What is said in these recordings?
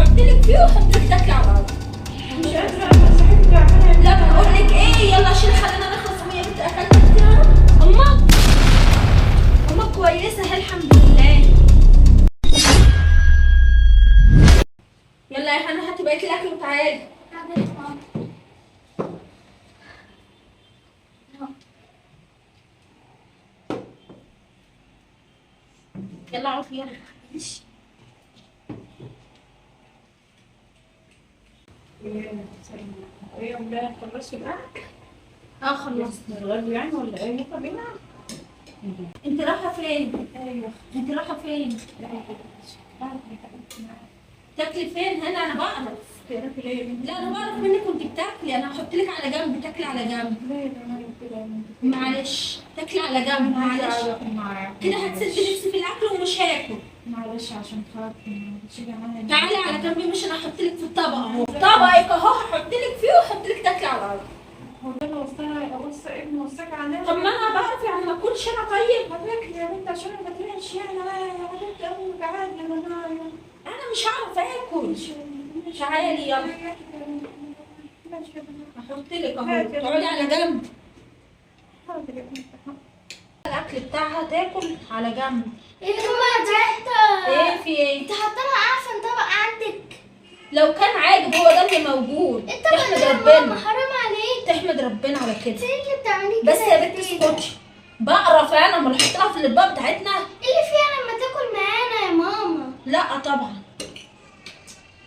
هحط لك فيه واحط لك تاكلي على الارض. مش قادرة، انا صحتي تعبانة. لا بقول لك ايه، يلا شيلي خلينا نخلص. امي يا بنت اكلت كتير. امك امك كويسة اهي الحمد لله. يلا يا هنا هاتي بقية الاكل وتعالي. حاضر يا ماما. يلا عوفي يلا. ايه يا ولاد، خلصتوا الاكل؟ اه خلصت. نتغدوا يعني ولا ايه؟ يلا بينا. انت رايحة فين؟ ايوه. انت رايحة فين؟ تاكلي فين هنا؟ انا بعرف. تعرفي ليه يا بنتي؟ لا انا بعرف منك وانت بتاكلي، انا هحط لك على جنب، تاكلي على جنب. ليه يا بنتي كده يا بنتي؟ معلش تاكلي على جنب، معلش كده هتسد نفسي في الاكل ومش هاكل. معلش عشان خاطري، معلش جعانة. تعالي على جنبي، مش انا هحط لك في الطبق اهو، طبقك اهو هحط لك فيه واحط لك تاكلي على الارض. هو ده اللي وصاها وصى ابني وصاك عليا؟ طب ما انا بعرف يعني، ما اكلش انا طيب؟ هتاكلي يا بنتي عشان ما تروحش يعني. انا يا حبيبتي امي جعانة يا منايا. انا مش هعرف اكل. تعالي يلا. ماشي يا بنتي. هحط لك اهو، تقعدي على جنب. حاضر يا بنتي. الاكل بتاعها تاكل على جنب. ايه يا ماما ده؟ ايه في ايه؟ انت حاطه لها احسن طبق عندك. لو كان عاجب هو ده اللي موجود. انت طبق تحمد ده يا ماما، ربنا، حرام عليك. تحمد ربنا على كده. انت ليه اللي بتعملي كده؟ بس يا بنت اسكتي، بقرف انا ما احط لها في الاطباق بتاعتنا. ايه اللي فيها لما تاكل معانا يا ماما؟ لا طبعا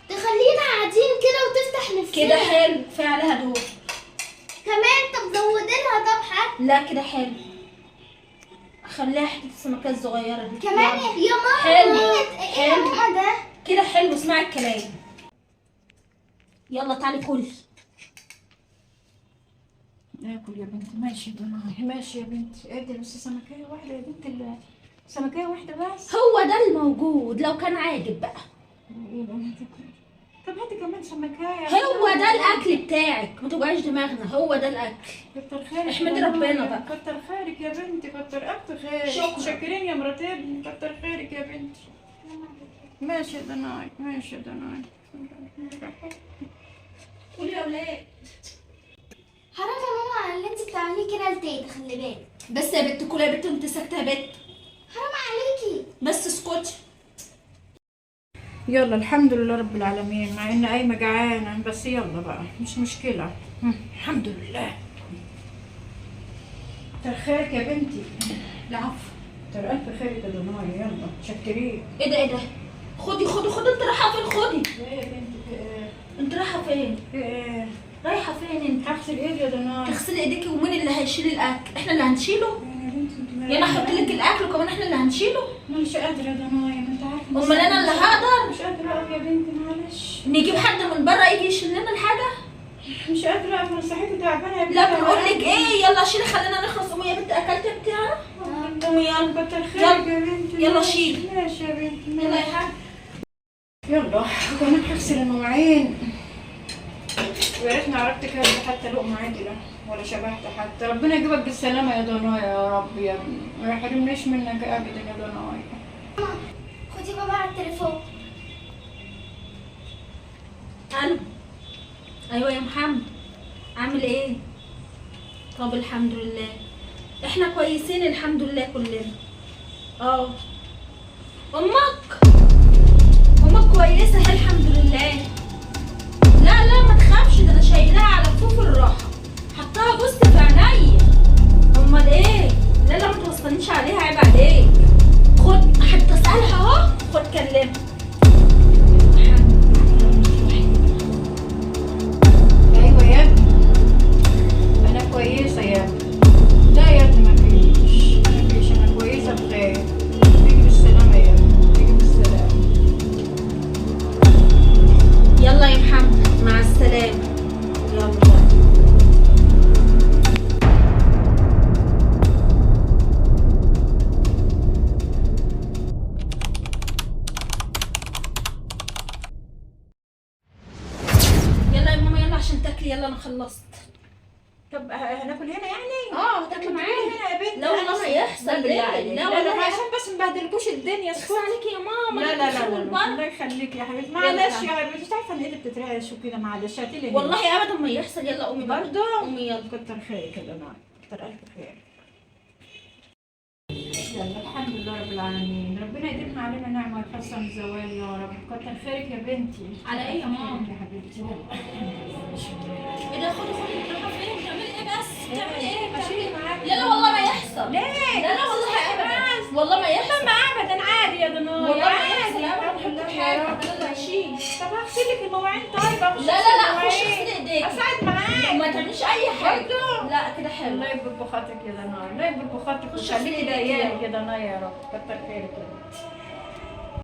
تخلينا قاعدين كده وتفتح نفسنا كده حلو، كفاية عليها دول كمان. طب زودي لها طب حتى. لا كده حلو، خليها حتة السمكة الصغيرة دي كمان يا ماما. حلو. ايه يا حلو. ماما ده؟ كده حلو، اسمعي الكلام. يلا تعالي كلي. اكل يا بنتي. ماشي يا بنتي، ماشي يا بنتي. ادي بس سمكية واحدة يا بنتي، سمكية واحدة بس. هو ده الموجود، لو كان عاجب بقى. ايه بنتي؟ طب هاتي كمان سمكية. هو ده الاكل بتاعك، ما توجعيش دماغنا، هو ده الاكل. كتر خيرك. احمدي ربنا بقى. كتر خيرك يا بنتي، كتر الف خيرك. شكرا. شكرين يا مرات ابني، كتر خيرك يا بنتي. ماشي يا دناي، ماشي يا دناي. قولي يا ولاد. حرام يا ماما على اللي انت بتعمليه كده لتيتا، خلي بالك. بس يا بنت كلي يا بنت، انت ساكته يا بنت. حرام عليكي. بس اسكتي. يلا الحمد لله رب العالمين، مع ان قايمة جعانة بس يلا بقى مش مشكلة. الحمد لله. كتر خيرك يا بنتي. العفو. كتر الف خيرك يا دنايا. يلا شكريك. ايه ده ايه ده؟ خدي خدي خدي، انت رايحة فين؟ خدي. ايه يا بنتي في ايه؟ انت رايحة فين؟ في ايه؟ رايحة فين انت؟ هغسل ايدي يا دنايا. تغسلي ايديكي، ومين اللي هيشيل الاكل؟ احنا اللي هنشيله؟ يا بنتي انت يعني انا احط لك الاكل وكمان احنا اللي هنشيله؟ انا مش قادرة يا دنايا، ما انت عارفة. امال انا اللي هقدر؟ مش قادرة اقف يا بنتي، معلش. نجيب حد من بره يجي يشيل لنا الحاجة؟ مش قادرة اقف، انا صحتي تعبانة يا بنتي. لا بقول لك ايه، يلا شيلي خلينا نخلص. قومي يا بنت، اكلت انت انا؟ قومي يلا. كتر خيرك يا بنتي. يلا شيلي. ماشي يا بنتي. يلا يا حاج. يلا وكمان هغسل المواعين. ويا ريتني عرفت كده حتى لقمة عدلة ولا شبعت حتى. ربنا يجيبك بالسلامة يا دنايا يا رب يا ابني، ما يحرمنيش منك أبدا يا دنايا. خدي بابا على التليفون. الو. ايوه يا محمد، عامل ايه؟ طب الحمد لله، احنا كويسين الحمد لله كلنا. اه امك امك كويسة اهي الحمد لله. لا لا ما تخافش، ده انا شايلاها على كفوف الراحة، حطها بص في عينيا. امال ايه؟ لا لا ما توصلنيش عليها، عيب عليك. خد حتى اسالها اهو، خد كلمها. ايوه يا ابني انا كويسة يا ابني. لا يا ابني ما فيش، ما فيش، انا كويسة بخير. تيجي بالسلامة يا ابني، تيجي بالسلامة. يلا يا محمد مع السلامة. يلا. يلا يا ماما، يلا عشان تاكلي. يلا انا خلصت. طب هناكل هنا يعني؟ اه هتاكلي طب معانا. هنا يا بنتي. لا والله ما يحصل. لا بالله ليه؟ عليك. لا لا والله لا عشان بس ما نبهدلكوش الدنيا. اخس عليكي يا ماما. لا لا لا, لا. لا الله يخليك يا حبيبتي، يلا معلش تعالي. يا حبيبتي، مش عارفه ان ايدي بتترعش وكده، معلش هاتيلي هنا. والله ابدا ما يحصل. يلا قومي بقى. برضه قومي يلا. كتر خيرك يا جماعة، كتر الف خير. يلا الحمد لله رب العالمين، ربنا يديمها علينا نعمه ويحفظها من الزوال يا رب. كتر خيرك يا بنتي. على ايه يا ماما؟ يا حبيبتي يلا. ايه ده؟ خدي خدي، بتروحي فين؟ بتعملي ايه بس؟ بتعملي ايه؟ بتعملي اشيل ايه؟ معاكي. لا لا والله ما يحصل. ليه؟ لا لا والله ابدا، والله ما يحصل. ما ابدا عادي يا دنيا، والله ما يحصل عادي. ابدا. الحمد حط لله يا حاجة رب. انا اللي هشيل. طب هغسل لك المواعين. طيب اخش لا لا لا، أغسل خشي المواعين. اغسلي ايديكي. اساعد معاك. ما تعمليش اي حاجة. برضه؟ لا كده حلو. الله يكبر بخاطرك يا دنيا، الله يكبر بخاطرك خشي ويخليكي اغسلي ايديكي. لعيالك يا دنيا يا رب. كتر خيرك يا بنتي.